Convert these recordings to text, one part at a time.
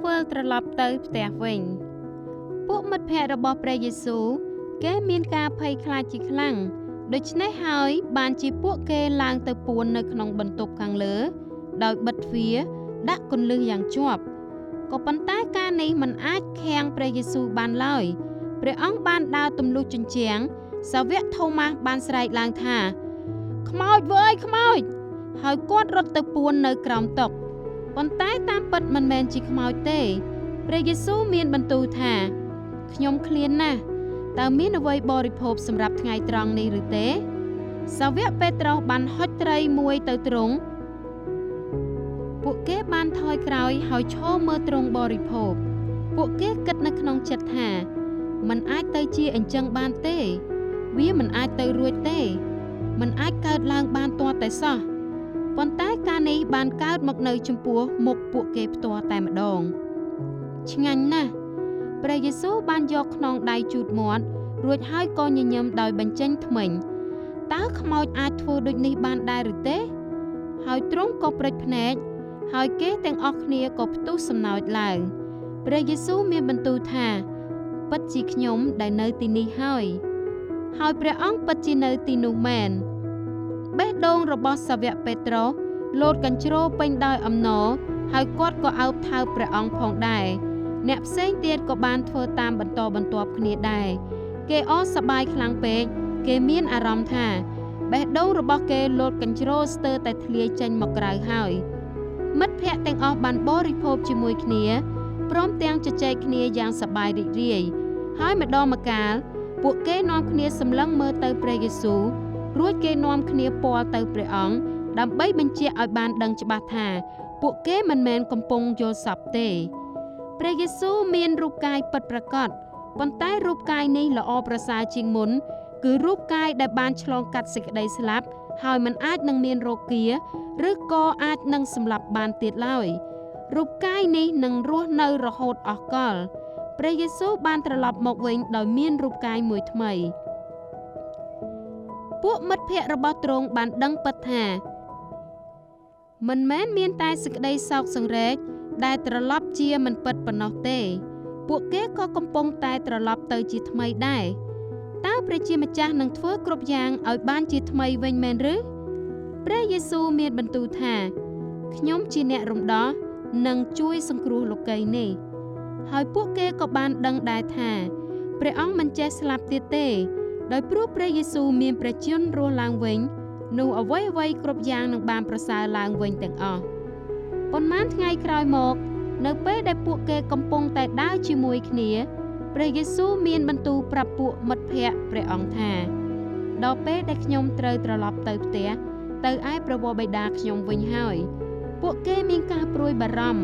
វិលត្រឡប់ទៅផ្ទះវិញពួកមិត្តភក្តិរបស់ព្រះយេស៊ូវគេមានការភ័យខ្លាចជាខ្លាំងដូច្នេះហើយបានជាពួកគេឡើងទៅពួននៅក្នុងបន្ទប់ខាងលើដោយបិទទ្វារដាក់គន្លឹះយ៉ាងជាប់ក៏ប៉ុន្តែការនេះមិនអាចខាំងព្រះយេស៊ូវបានឡើយព្រះអង្គបានដើរទម្លុះជញ្ជាំងសាវកថូម៉ាស់បានស្រែកឡើងថាខ្មោចវើយខ្មោចហើយគាត់រត់ទៅពួននៅក្រោមតុប៉ុន្តែតាមពិតមិនមែនជាខ្មោចទេព្រះយេស៊ូវមានបន្ទូលថាខ្ញុំឃ្លានណាស់តើមានអ្វីបរិភោគសម្រាប់ថ្ងៃត្រង់នេះឬទេសាវកពេត្រុសបានហុចត្រីមួយទៅទ្រង់ពួកគេបានថយក្រោយហើយឈរមើលទ្រង់បរិភោគពួកគេគិតនៅក្នុងចិត្តថាមិនអាចទៅជាអញ្ចឹងបានទេវាមិនអាចទៅរួចទេមិនអាចកើតឡើងបានទាល់តែសោះប៉ុន្តែការនេះបានកើតមកនៅចំពោះមុខពួកគេផ្ទាល់តែម្ដងឆ្ងាញ់ណាស់ព្រះយេស៊ូវបានយកខ្នងដៃជូតមាត់រួចហើយក៏ញញឹមដោយបញ្ចេញធ្មេញតើខ្មោចអាចធ្វើដូចនេះបានដែរឬទេហើយទ្រង់ក៏ព្រិចភ្នែកហើយគេទាំងអស់គ្នាក៏ផ្ទុះសំណោចឡើងព្រះយេស៊ូវមានបន្ទូលថាពិតជាខ្ញុំដែលនៅទីនេះហើយហើយព្រះអង្គពិតជានៅទីនោះមែនបេះដូងរបស់សាវកពេត្រុសលោតកញ្ជ្រោពេញដោយអំណរហើយគាត់ក៏អោបថើបព្រះអង្គផងដែរអ្នកផ្សេងទៀតក៏បានធ្វើតាមបន្តបន្ទាប់គ្នាដែរគេអសប្បាយខ្លាំងពេកគេមានអារម្មណ៍ថាបេះដូងរបស់គេលោតកញ្ជ្រោស្ទើរតែធ្លាយចេញមកក្រៅហើយមិត្តភក្តិទាំងអស់បានបរិភោគជាមួយគ្នាព្រមទាំងជជែកគ្នាយ៉ាងសប្បាយរីករាយហើយម្ដងម្កាលពួកគេនាំគ្នាសម្លឹងមើលទៅព្រះយេស៊ូវរួចគេនាំគ្នាពាល់ទៅព្រះអង្គដើម្បីបញ្ជាក់ឲ្យបានដឹងច្បាស់ថាពួកគេមិនមែនកំពុងយល់សប្តិទេព្រះយេស៊ូវមានរូបកាយពិតប្រាកដប៉ុន្តែរូបកាយនេះល្អប្រសើរជាងមុនគឺរូបកាយដែលបានឆ្លងកាត់សេចក្តីស្លាប់ហើយមិនអាចនឹងមានរោគាឬក៏អាចនឹងសម្លាប់បានទៀតឡើយរូបកាយនេះនឹងរស់នៅរហូតអស់កលព្រះយេស៊ូវបានត្រឡប់មកវិញដោយមានរូបកាយមួយថ្មីពួកមិត្តភក្តិរបស់ទ្រង់បានដឹងពិតថាមិនមែនមានតែសេចក្តីសោកសង្រេងដែលត្រឡប់ជាមិនពិតប៉ុណ្ណោះទេពួកគេក៏កំពុងតែត្រឡប់ទៅជាថ្មីដែរតើព្រះជាម្ចាស់នឹងធ្វើគ្រប់យ៉ាងឲ្យបានជាថ្មីវិញមែនឬព្រះយេស៊ូវមានបន្ទូលថាខ្ញុំជាអ្នករំដោះនិងជួយសង្គ្រោះលោកីនេះហើយពួកគេក៏បានដឹងដែរថាព្រះអង្គមិនចេះស្លាប់ទៀតទេដោយព្រោះព្រះយេស៊ូវមានព្រះជន្មរស់ឡើងវិញនោះអ្វីៗគ្រប់យ៉ាងនឹងបានប្រសើរឡើងវិញទាំងអស់ប៉ុន្មានថ្ងៃក្រោយមកនៅពេលដែលពួកគេកំពុងតែដើរជាមួយគ្នាព្រះយេស៊ូវមានបន្ទូលប្រាប់ពួកមិត្តភក្តិព្រះអង្គថាដល់ពេលដែលខ្ញុំត្រូវត្រឡប់ទៅផ្ទះទៅឯព្រះវរបិតាខ្ញុំវិញហើយពួកគេមានការព្រួយបារម្ភ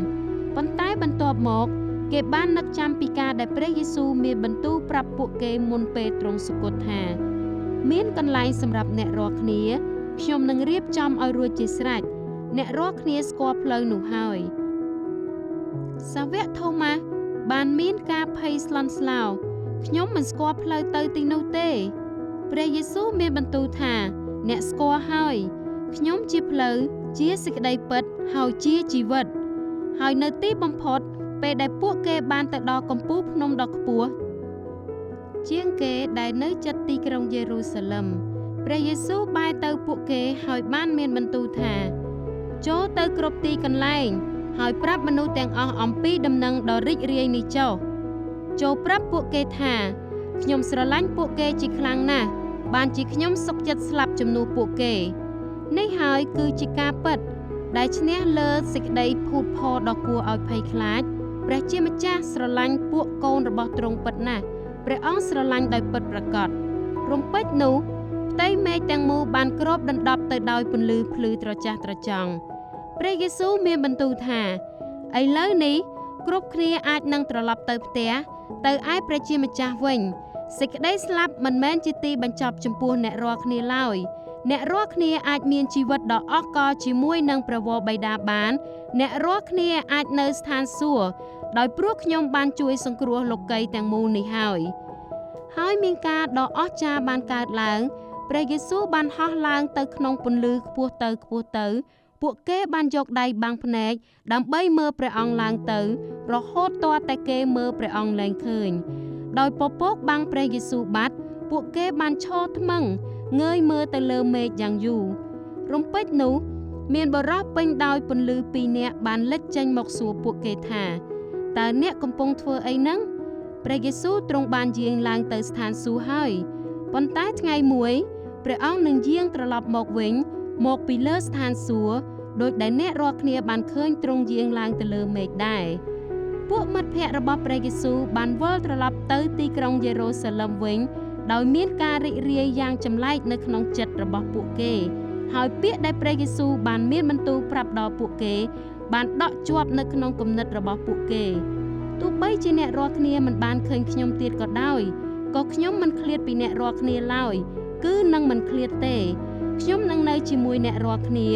ប៉ុន្តែបន្ទាប់មកគេបាននឹកចាំពីការដែលព្រះយេស៊ូវមានបន្ទូលប្រាប់ពួកគេមុនពេលទ្រង់សុគតថាមានកន្លែងសម្រាប់អ្នករាល់គ្នាខ្ញុំនឹងរៀបចំឲ្យរួចជាស្រេចអ្នករាល់គ្នាស្គាល់ផ្លូវនោះហើយសាវកថូម៉ាស់បានមានការភ័យស្លន់ស្លោខ្ញុំមិនស្គាល់ផ្លូវទៅទីនោះទេព្រះយេស៊ូវមានបន្ទូលថាអ្នកស្គាល់ហើយខ្ញុំជាផ្លូវជាសេចក្តីពិតហើយជាជីវិតហើយនៅទីបំផុតពេលដែលពួកគេបានទៅដល់កំពូលភ្នំដ៏ខ្ពស់ជាងគេដែលនៅជិតទីក្រុងយេរូសាឡឹមព្រះយេស៊ូវបែរទៅពួកគេហើយបានមានបន្ទូលថាចូលទៅគ្រប់ទីកន្លែងហើយប្រាប់មនុស្សទាំងអស់អំពីដំណឹងដ៏រីករាយនេះចុះចូលប្រាប់ពួកគេថាខ្ញុំស្រឡាញ់ពួកគេជាខ្លាំងណាស់បានជាខ្ញុំសុខចិត្តស្លាប់ជំនួសពួកគេនេះហើយគឺជាការពិតដែលឈ្នះលើសេចក្តីភូតភរដ៏គួរឲ្យភ័យខ្លាចព្រះជាម្ចាស់ស្រឡាញ់ពួកកូនរបស់ទ្រង់ពិតណាស់ព្រះអង្គស្រឡាញ់ដោយពិតប្រាកដរំពេចនោះផ្ទៃមេឃទាំងមូលបានគ្របដណ្ដប់ទៅដោយពន្លឺភ្លឺត្រចះត្រចង់ព្រះយេស៊ូវមានបន្ទូលថាឥឡូវនេះគ្រប់គ្នាអាចនឹងត្រឡប់ទៅផ្ទះទៅឯព្រះជាម្ចាស់វិញសេចក្តីស្លាប់មិនមែនជាទីបញ្ចប់ចំពោះអ្នករាល់គ្នាឡើយអ្នករាល់គ្នាអាចមានជីវិតដ៏អស្ចារ្យជាមួយនឹងព្រះវរបិតាបានអ្នករាល់គ្នាអាចនៅស្ថានសួគ៌ដោយព្រោះខ្ញុំបានជួយសង្គ្រោះលោកីទាំងមូលនេះហើយហើយមានការដ៏អស្ចារ្យបានកើតឡើងព្រះយេស៊ូវបានហោះឡើងទៅក្នុងពន្លឺខ្ពស់ទៅខ្ពស់ទៅ ពួកគេបានយកដៃបាំងភ្នែកដើម្បីមើលព្រះអង្គឡើងទៅ រហូតទាល់តែគេមើលព្រះអង្គលែងឃើញ ដោយពពកបាំងព្រះយេស៊ូវបាត់ ពួកគេបានឈរថ្មឹងងើយមើលទៅលើមេឃយ៉ាងយូរ។ រំពេចនោះ មានបុរសពេញដោយពន្លឺពីរនាក់បានលេចចេញមកសួរពួកគេថា តើអ្នកកំពុងធ្វើអីហ្នឹង? ព្រះយេស៊ូវទ្រង់បានយាងឡើងទៅស្ថានសួគ៌ហើយ ប៉ុន្តែថ្ងៃមួយព្រះអង្គនឹងយាងត្រឡប់មកវិញមកពីលើស្ថានសួគ៌ ដោយដែលអ្នករាល់គ្នាបានឃើញទ្រង់យាងឡើងទៅលើមេឃដែរ។ ពួកមិត្តភក្តិរបស់ព្រះយេស៊ូវបានវិលត្រឡប់ទៅទីក្រុងយេរូសាឡឹមវិញ ដោយមានការរីករាយយ៉ាងចម្លែកនៅក្នុងចិត្តរបស់ពួកគេ ហើយពាក្យដែលព្រះយេស៊ូវបានមានបន្ទូលប្រាប់ដល់ពួកគេ បានដក់ជាប់នៅក្នុងគំនិតរបស់ពួកគេ។ ទោះបីជាអ្នករាល់គ្នាមិនបានឃើញខ្ញុំទៀតក៏ដោយ ក៏ខ្ញុំមិនឃ្លាតពីអ្នករាល់គ្នាឡើយ គឺនឹងមិនឃ្លាតទេ ខ្ញុំនឹងនៅជាមួយអ្នករាល់គ្នា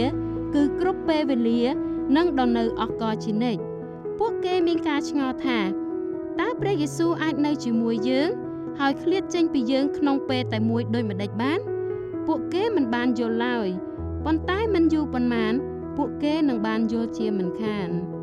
គឺគ្រប់ពេលវេលា និងដល់នៅអស់កលជានិច្ច។ ពួកគេមានការឆ្ងល់ថា តើព្រះយេស៊ូវអាចនៅជាមួយយើង ហើយឃ្លាតចេញពីយើងក្នុងពេលតែមួយដូចម្តេចបាន? ពួកគេមិនបានយល់ឡើយ ប៉ុន្តែមិនយូរប៉ុន្មាន ពួកគេនឹងបានយល់ជាមិនខាន។